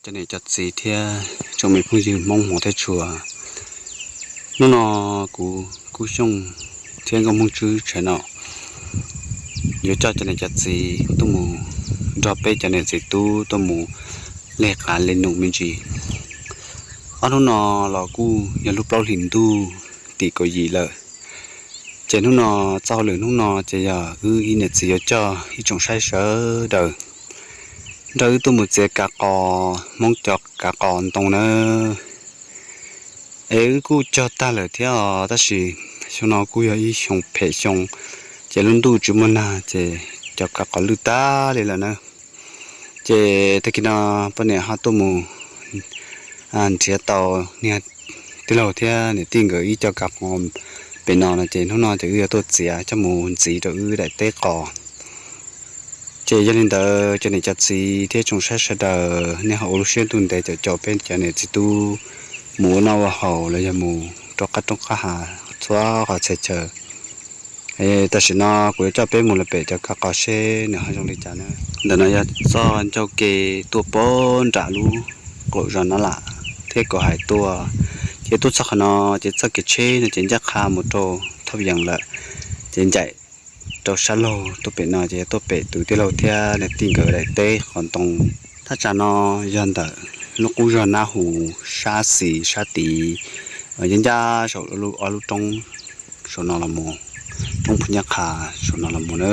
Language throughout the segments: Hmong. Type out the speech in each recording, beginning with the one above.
Cov niam cov txiv thiab tsoom me phooj ywg Hmoob hmov thiab tshua, hnub no kuv Kub Xyooj thiab Nkauj Hmoob Tswb Tshav no yuav coj cov niam cov txiv tuaj mus nrog peb cov niam txiv tub tuaj mus lej qav lej num me ntsis. Ob hnub no los kuj yog lub plaub hlis ntuj tim kaum yim lawm. Ces hnub no txoj hauj lwm hnub no ces yog wb ib niam txiv yuav coj ib tsoom saib sawv daws nrog wb tuaj mus txiav kav qos, Hmoob cov kav qos ntoo nawb. Es wb kuj cog tag lawm thiab os, tab sis xyoo no kuj yog ib xyoo phem xyoo, ces lub ntuj tsis muaj nag ces cov kav qos lwj tag li lawm na. Ces tag kis no poj niam ho tuaj mus nrhiav tau niag tij laug thiab niam tij nkawd ib co kav qos pem no no, ces hnub no ces wb yuav tuaj txiav coj mus ntxiv rau wb daim teb qos. Ces yog li ntawd cov niam cov txiv thiab tsoom saib sawv daws nej ho ua lub siab ntuj ntev caum caum peb cov niam txiv tub mus ua noj ua haus los yog mus rau qab roob qab hav txhua qhov txhia chaw. Tam sim no kuv yuav coj peb mus lawm pem cov kav qos seb nws ho zoo li cas na. Ntawm no yog txoj ncauj ke tuaj pem nram lub qaum zos Nab Lam thiab Kaus Hais tuaj, ces tuaj txog qhov no ces txoj kev tsheb no ces ncaj qha mus rau Thoj Yees lawm, ces ncaim rau sab laug tuaj pem no ces yog tuaj pem tus tij laug thiab niam tij nkawd daim teb qos ntoo. Thaj tsam no yog ntawm lub qub zos Nab Hus sab xis sab tid, ncaj ncaj saum ob lub roob saum no los mus, roob Phu Nyab Qha saum no los mus na.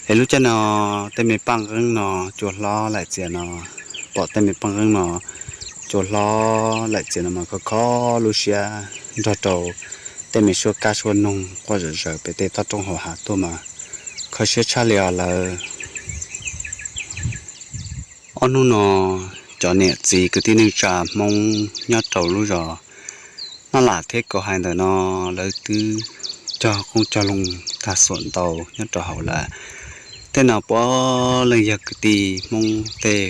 Es lub caij no tej me paj nqeeb no cua hlob laim txias no, pom tej me paj nqeeb no cua hlob laim txias no mas khov khov lub siab nrog rau tej me suab kab suab noog quaj zom zaws pem tej toj roob hauv hav tuaj mas kho siab tshaj li os lawm. Ob hnub no cov niam txiv kwv tij neej tsa Hmoob nyob rau lub zos Nab Lam thiab Kaus Hais ntawm no lawv twb cog qoob cog loo tag xuam ntau nyob rau hauv lawm. Tej no puav leej yog kwv tij Hmoob tej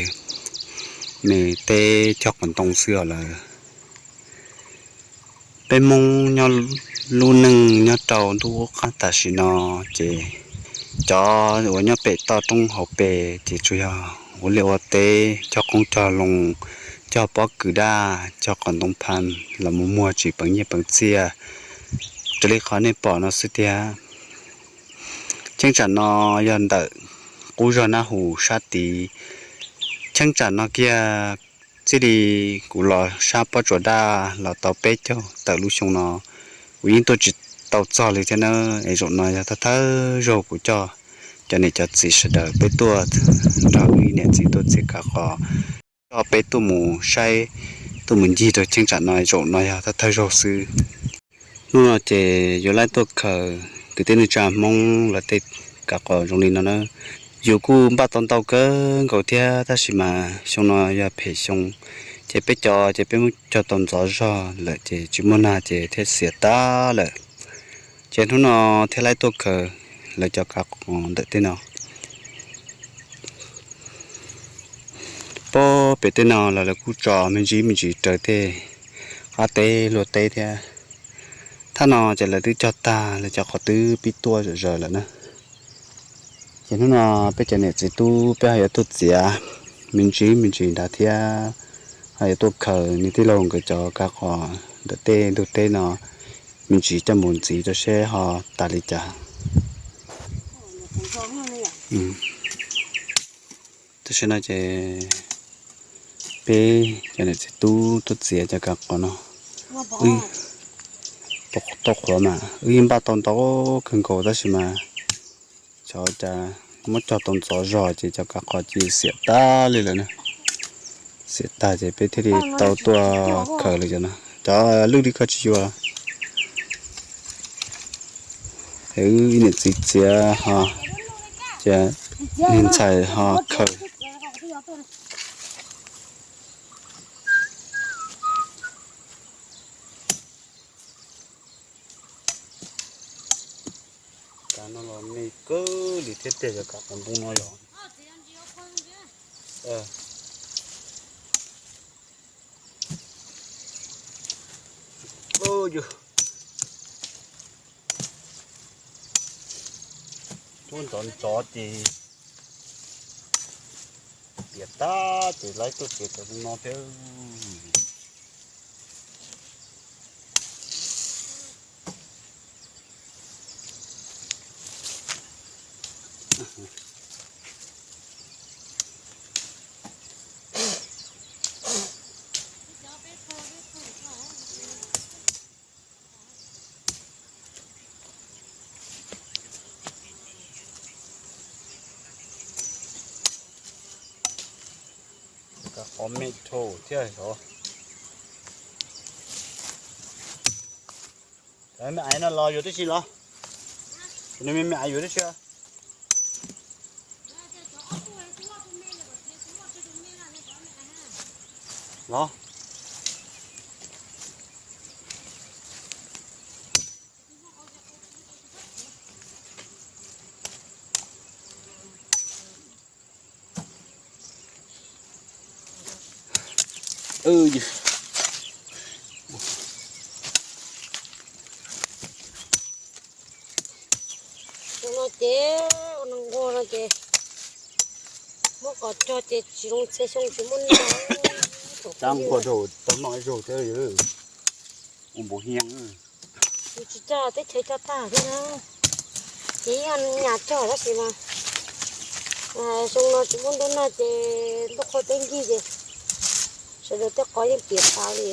me teb cog qos ntoo xwb os lawm. Peb Hmoob nyob lub neej nyob rau ntuj ub qab tam sim no ces cov uas nyob pem toj roob hauv pes ces tsuas yog ua liaj ua teb cog qoob cog loo, cog pob kws daj, cog qos ntoo phaj los mus muag tsis peev nyiaj peev txiaj raws li qhov nej pom no xwb tiag. Cheeb tsam no yog ntawm qub zos Nab Hus sab tid. Cheeb tsam no kiag txij li kuv los sab pob tsuas daj los tau peb caug tawm lub xyoo no, kuv yeej tuaj tsis tau txog li thiab na. Es zaum no yog thawj thawj zaug kuv coj cov niam cov txiv sawv daws peb tuaj nrog wb niam txiv tuaj txiav kav qos, coj peb tuaj mus saib, tuaj mus ncig rau cheeb tsam no, zaum no yog thawj thawj zaug xwb. Hnub no ces yuav laib tuaj khaws kwv tij neej tsa Hmoob lawv tej kav qos zoo li no na. Yus kuj npaj tau ntau kawg nkaus thiab tab sis mas xyoo no yog phem xyoo, ces peb cov ces peb muab cog tau ntxov zog lawm ces tsis muaj nag ces thiaj xiam tag lawm. Ces hnub no thiaj laib tuaj khaws lawv cov kav qos ntawm tej no. Pab pem tej no los lawv kuj tso me ntsis me ntsis raws tej qab teb luag teb thiab. Thaj no ces lawv twb cog tag, lawv cov qos twb pib tuaj zom zaws lawm na. Ces hnub no peb cov niam txiv tub peb ho yuav tuaj txiav me ntsis me ntsis ntawd thiab, ho yuav tuaj khaws niag tij laug nkawd cov kav qos ntawm tej ntug teb no me ntsis coj mus ntxiv rau seb ho tas li cas. Tam sim no ces peb cov niam txiv tub tuaj txiav cov kav qos no, wb tau qhuav mas wb yeej npaj tau ntau kawg nkaus tab sis mas xyov cas muab cog tau ntxov zog ces cov kav qos cia li xiam tag li lawm na. Xiam tag ces peb thiaj li tau tuaj khaws li cov no, cov lwj li koj tsis yuav. Es wb ib niam txiv txiav ho, ces niag ntxhais ho khaws. Kav no los me kawg li thiab tiag, yog kav qos ntoo no yog. Ub, yus, tuaj ntxov ntxov ces piav Tab ces lawv tuaj txiav cov no thiab. Qhov me dhau thiab os. Me aiv no los yuav tib si los? Nws me me aiv yuav tib si los? Ua no ces, ua no nquag no ces muab qos cog ces tsis zoo txhia xyoo tsis muaj noj. Tab nquag rau tau noj ib zaug thiab. Ua npaum hias. Tsis cog teb chaws cog tag thiab na. Ces yog nyas cog tab sis mas xyoo no tsis muaj ntuj noj ces ntuj qhua teb nkig ces sawv daws tej qos yeej piam tas li,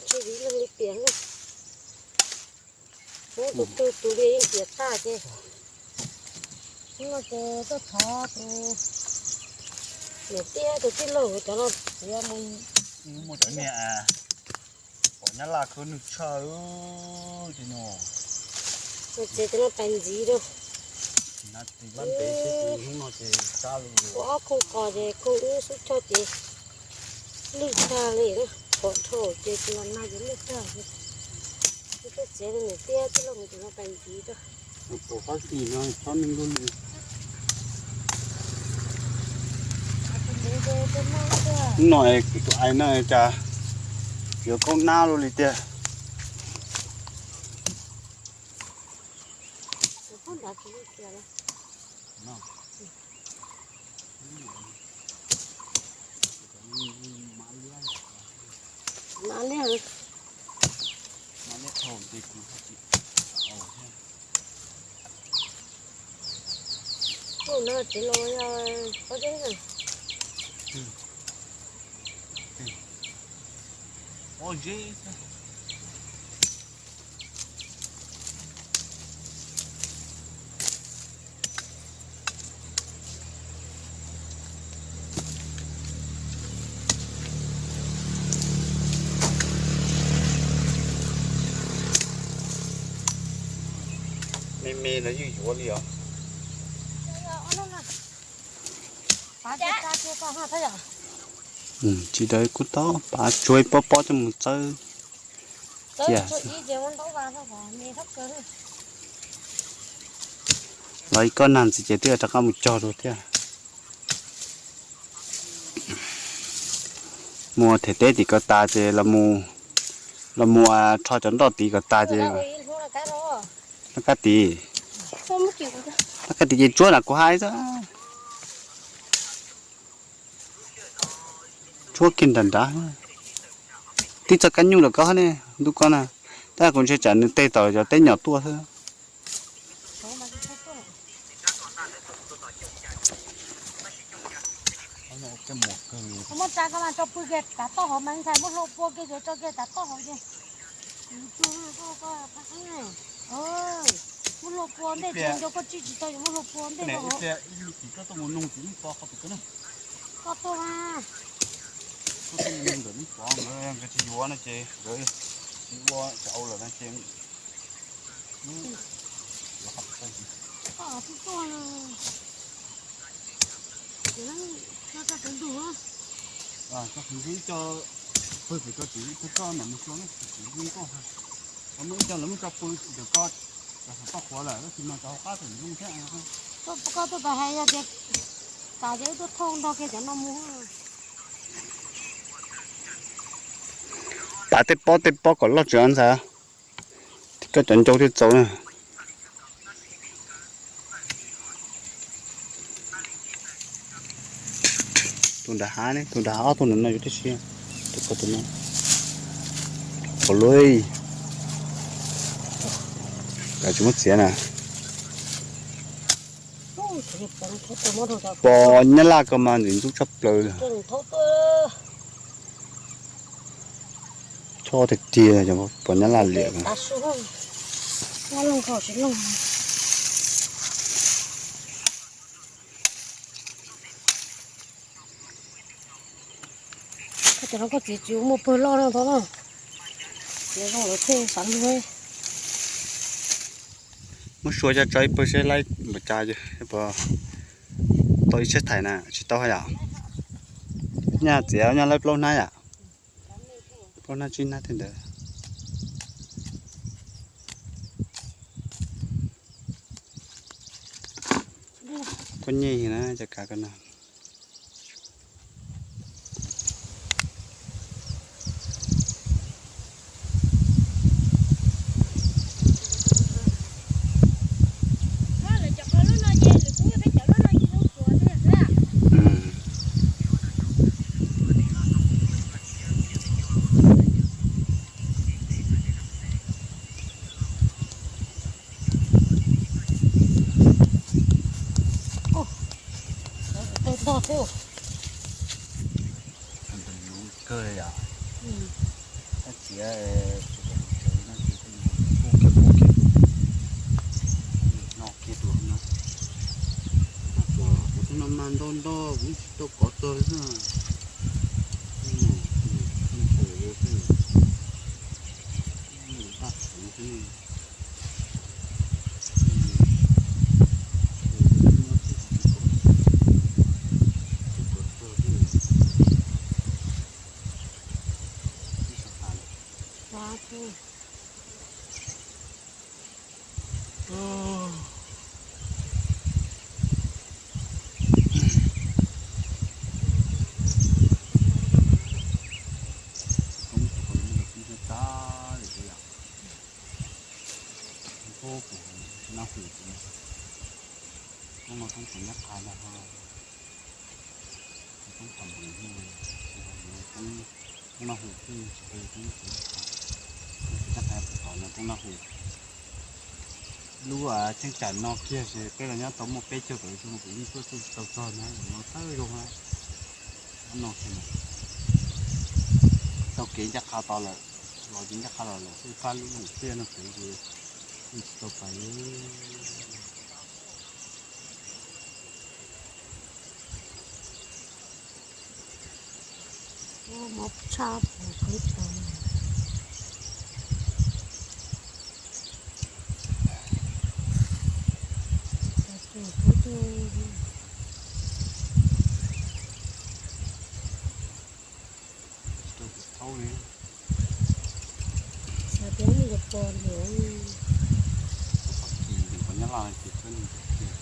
tsis viv leej li piam na. Muab tus twg tus li yeej piam tag ces. Hnub no ces tuaj thov tus niam tij tus tij laug cov no txiav mus. Muaj cov niag pom nyab laj khwb nws tshaj li no. Txiav cov no pais ntxiv rau. Ua ob khooj qos ces khooj wb xub choj ces lwj tag li, pom dhau ces tsis los nag ces lwj tag. Wb tuaj txiav niam tij tij laug mus cov no pais ntxiv rau. Pom qab xis no txhob neeg luaj li. Hnub no kuv tus ais no cas yuav kaub nab luaj li tiag. Tus no tsis los yog pob zeb na. Pob zeb. Me me no yeej yuav li os. Tsis dav kuj tau pav tsuag pob pob coj mus txawb cia. Los ib kob nag ntxiv ces twb rov qab mus cog dua thiab. Mus them teb tim ko tas ces los mus rho cov nroj tid kom tas ces laj kab tid. Laj kab tid ces tsuab na kuv hais xwb. Tsuab kiag nram nrad. Twb txog kab nyuj lawm koj ne, ntuj koj na. Tab kuv ntshai tsam nws teg tom cov teb nyom tuaj xwb. Muab tsa koj mas tso pw kiag tav toj hauv mas ntshai muab hlua pua kiag ces tso kiag tav toj hauv ces. Muab hlua pua ntej ces nco koj tsij tsis tau yuav muab hlua pua ntej. Koj tuaj mas. Nkawd tsis yuav no ces nkawd tsis ua tsis au lawm no ces. Pw pem ko txiv pw koj mam mus xyuas na, txiv yeej koj ha. Muaj ib co lawv muab tso pw ntawm ko, cov saum toj qhuav lawm tab sis mas cov hauv qab tseem zoo thiab. Koj tuaj pab hais yog tias tas ces wb tuaj thauj nrog kiag cov no mus. Tav tej pob tej pob kom loj tsis ntxhais, koj cov ncau thiaj txaus na. Tus nram hav ne, tus nram hav ob tug nram no yuav tib si. Tus ko tus no. Pom luaj. Kav tsis muab txiav na. Pos nyab laj ko mas ntxim ntxub tshaj plaws li. Choj tiag tiag, pos nyab laj liam. Koj txiav tsis muaj pawg loj no tod na. Txiav zoo lawv thiaj xav li. Muab sua coj tso ib pawg seb laib npaum cas, puas tau ib tsheb thais na, tsis tau yom. Nyaj txiav nyaj laib plaub hnab yom. Plaub hnab tsib hnab tej ntawd. Koj nyej na, cov kav ko no. Kawg yom. Tab txiav tsis pom lub tsev no ces kuj mus puag kiag puag kiag, no kiag dua no. Kuv tus no mas ntau ntau kuv tsis tau kov tag li na. Noj hu, noj hu nyab qha no, noj hu, noj hu, noj hu, noj hu. Lub cheeb tsam no kiag ces peb los nyob tau muaj peb caug tawm xyoo kuv yeej tuaj tsis tau txog na, no tawv zoo na. No tau kev ncaj qha to lawm, los ces ncaj qha los lawm xwb, pab lub loos tiaj no pem ces yeej tsis tau pais li. Mob tshaj plaws qhov tod. Thaub li. Xav tias nws yuav pom lawm. Thaub Kis, qhov Nyab Laj ces peb nws tiag.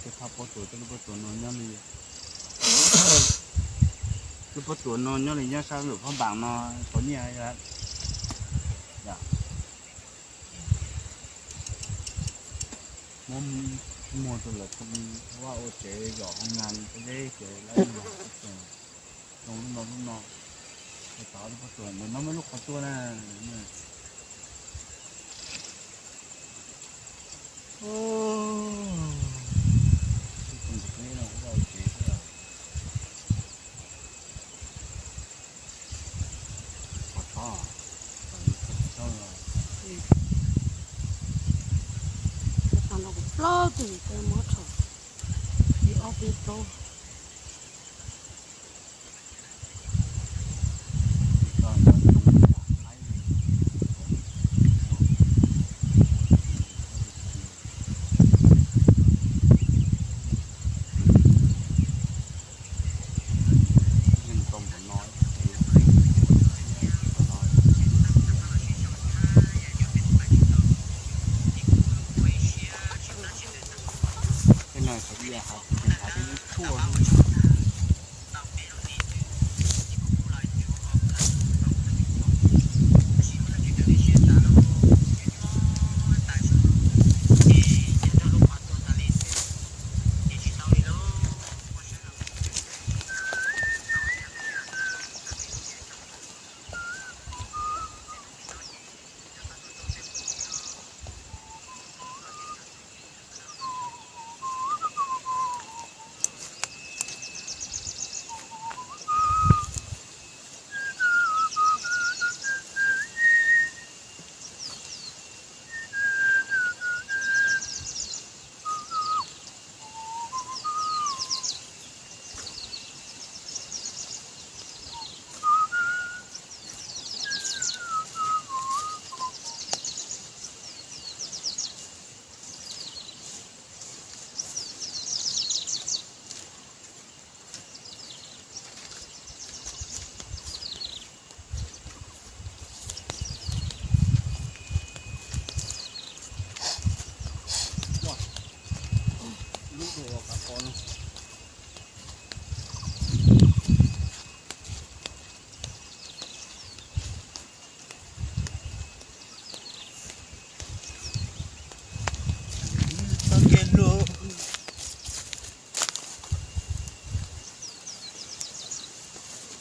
Ces phaj pob tsuas, lub pob tsuas no nyob li, lub pob tsuas no nyob li nyob sab nram Phab Npaas no tau nyiaj. Muab muag rau lawv ua tsev zom hoo nas li deb ces lawv zoo lub no lub no. Tau lub pob tsuas ntawm no muaj lub qhov tsua na. Plaub tus tau muab rho, ib ob peb plaub. Tej no xav ib yam hav tsuag hav tsuag.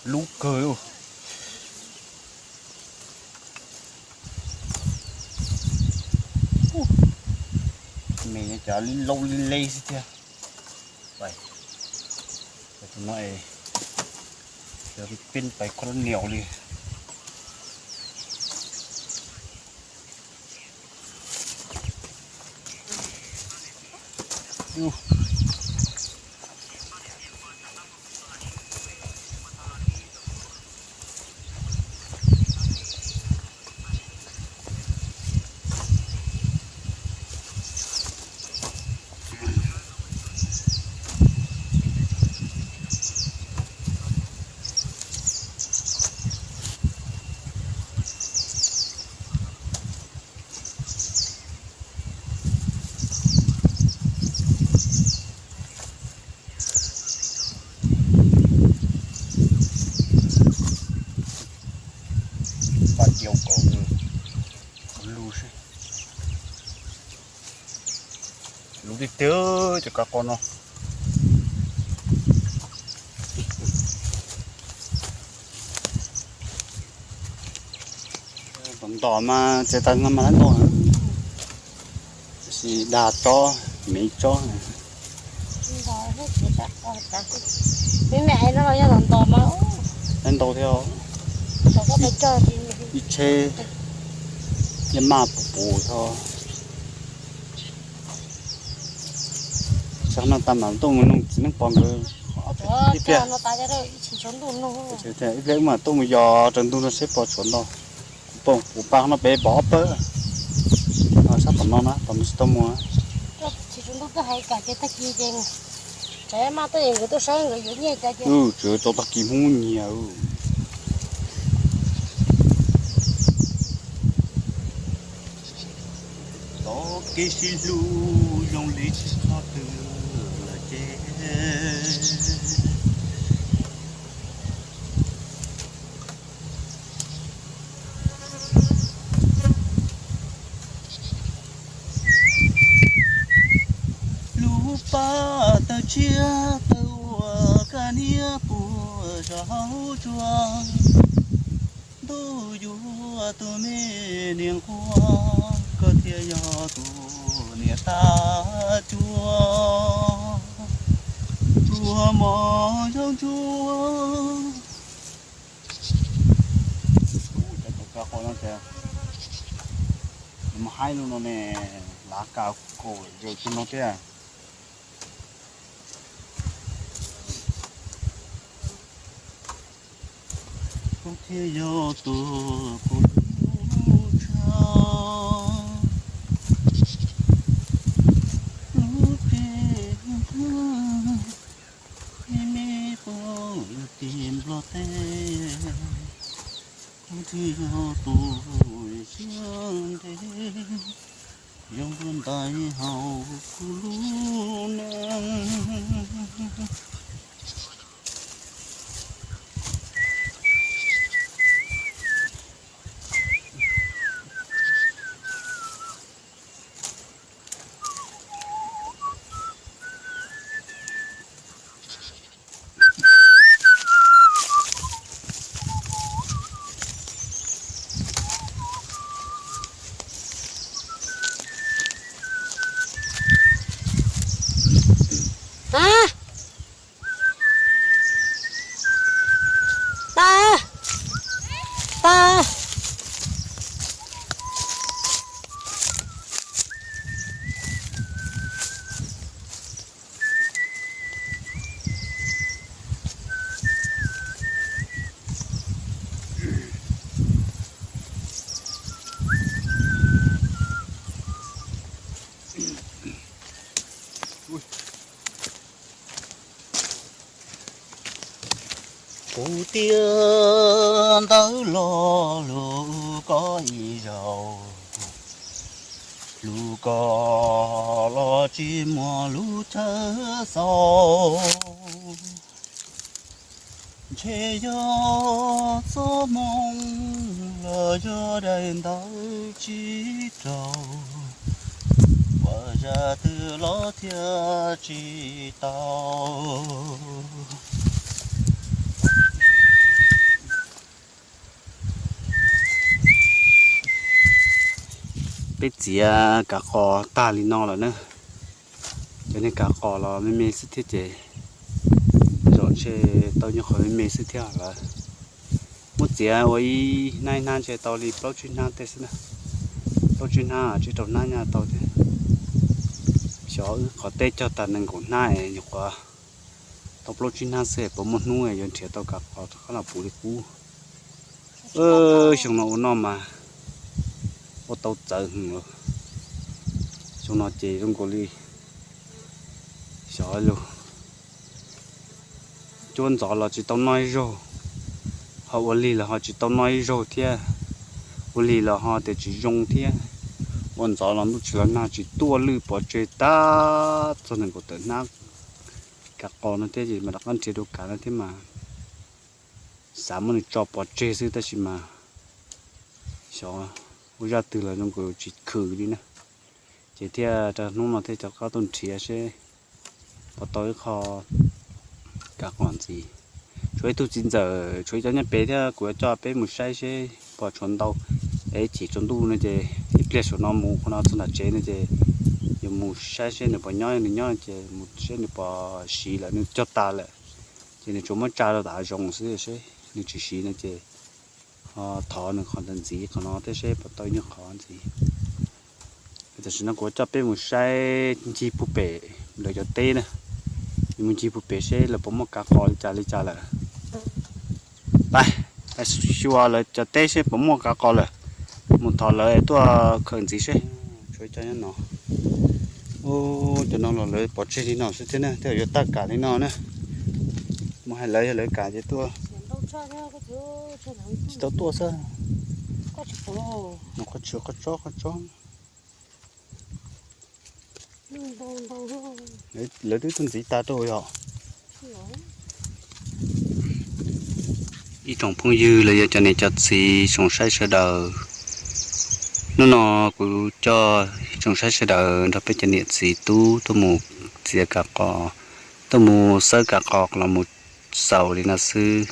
Lub kawg. Me cov li lou li le xwb thiab. Tus no es cov peb pais kho niam li. Paj Cau Kaus lug seb. Lub tiag tiag cov kab qos no. Tom ntom mas txiav tas no mas lab nto, tab sis dag tsob, me tsob. Lab ntau thiab, ib tsheb, ib maj puv puv tho. Xyov no tas mam tuaj mus nug txiv neej pog nkawd ib pliag. Ib pliag wb mam tuaj mus yos raws ntug no seb puas tshuav ntau. Kuv pom kuv pab no peb pom ob pawg. Sab tom no na, tom no tsis tau mus. Tsis tau mus tag kis ces tseem tau tag kis Hmoob nyiag. Txoj kev sib hlub zoo li tsis txhob tw lawm ces. Lub paj taw tshiab taw ua kaj niab puag saum huab cua. Ntuj yuav tus me niam nquag, koj thiaj yog tus niam tab cuab. Tus mos zoo tsuag. Cov tus kab qos no ces nws mus haib lub no ne, lav kas kaum zaus tug no thiab. Koj thiaj yog tus kuv lub tshaj, lub tshaj ib me pog tim Nplog teb. Koj thiaj yog tus siab ntev zoo dua ntais hauv kuv lub neej. Kuv tiaj ntawv lo lus koj ib zaug. Lub koj los tsis muaj lub chaw xaus, ntshe yog txoj moo los yog daim ntawv tsis raug, ua zaj twg los thiaj tsis tau. Peb txiav kav qos tag li no lawm na. Cov niag kav qos los me me xwb thiab ces, zaum ntshe tau nyob qhov me me xwb thiab lawm. Muab txiav ua ib hnab ib hnab ntshe tau li plaub tsib hnab tej xwb na. Plaub tsib hnab, tsib rau hnab nyaj tau thiab. Xyov wb qhov teb cog tag nees nkaum hnab es nyuam qhuav tau plaub tsib hnab xwb, puas muaj hnub yuav nrhiav tau kav qos rov qab los puv li qub. Xyoo no ua noj mas ua tau txawv heev lawm. Xyoo no ces zoo nkaus li xyov lug, cuab ntxov los tsis tau noj ib zaug, ho ua lig los ho tsis tau noj ib zaug thiab, ua lig los ho tias tsis zoo thiab. Ua ntxov los ntuj tsis los nag tsis tuaj, lwj pov tseg tag txog nees nkaum tawm hnab kav qos no thiab ces mas rov qab nrhiav dua kav no thiab mas xav muab nws tso pov tseg xwb tab sis mas xyov ua zaj twg los zoo nkaus tsis khwm li na. Ces thiaj rau hnub no thiaj rov qab tuaj nrhiav seb puas tau ib qho kav qos ntxiv. Tshuav ib tug txiv ntxawm, tshuav ib cov nyob pem thiab kuv yuav coj peb mus saib seb puas tshuav ntau. Es ib chim tsaus ntuj no ces ib pliag saum no mus qhov no txog nram tsev no ces yuav mus saib seb nws puas nyob, nws nyob ces mus seb nws puas siv lawm, nws cog tas lawm. Ces nws tsuas muab tsa rau tom hav zoov xwb seb nws tsis siv no ces ho thov nws qhov ntawd ntxiv qhov no thiab seb puas tau ib nyuag qhov ntxiv. Tam sim no kuv coj peb mus saib ncig puag pem lawv cov teb na, mus ncig puag pem seb lawv puas muaj kav qos li cas li cas lawm. Pais, xyuas lawv cov teb seb puas muaj kav qos lawm, mus thov lawv tuaj khaws ntxiv seb. Tshuav cov nyob no, cov no los lawv pov tseg li no xwb thiab na, thiaj yuav tag kam li no na. Mus hais lawv, yog lawv kam ces tuaj. Tsis tau tuaj xwb. Qhov tsis qhov tsob qhov tsob. Lawv twb tuaj ntxiv tag rau yog. Ib tsoom phooj ywg los yog cov niam cov txiv tsoom saib sawv daws, hnub no kuv coj ib tsoom saib sawv daws nrog peb cov niam txiv tub tuaj mus txiav kav qos, tuaj mus xawb kav qos los mus xaus li no xwb.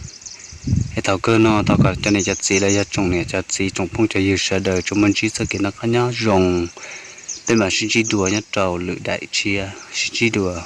Es thaum kawg no thov kom cov niam cov txiv los yog tsoom niam cov txiv tsoom phooj cov ywg sawv daws tsuas muaj ntsib txoj kev noj qab nyob zoo, peb mam sib ntsib dua nyob rau lwm daim tshiab, sib ntsib dua.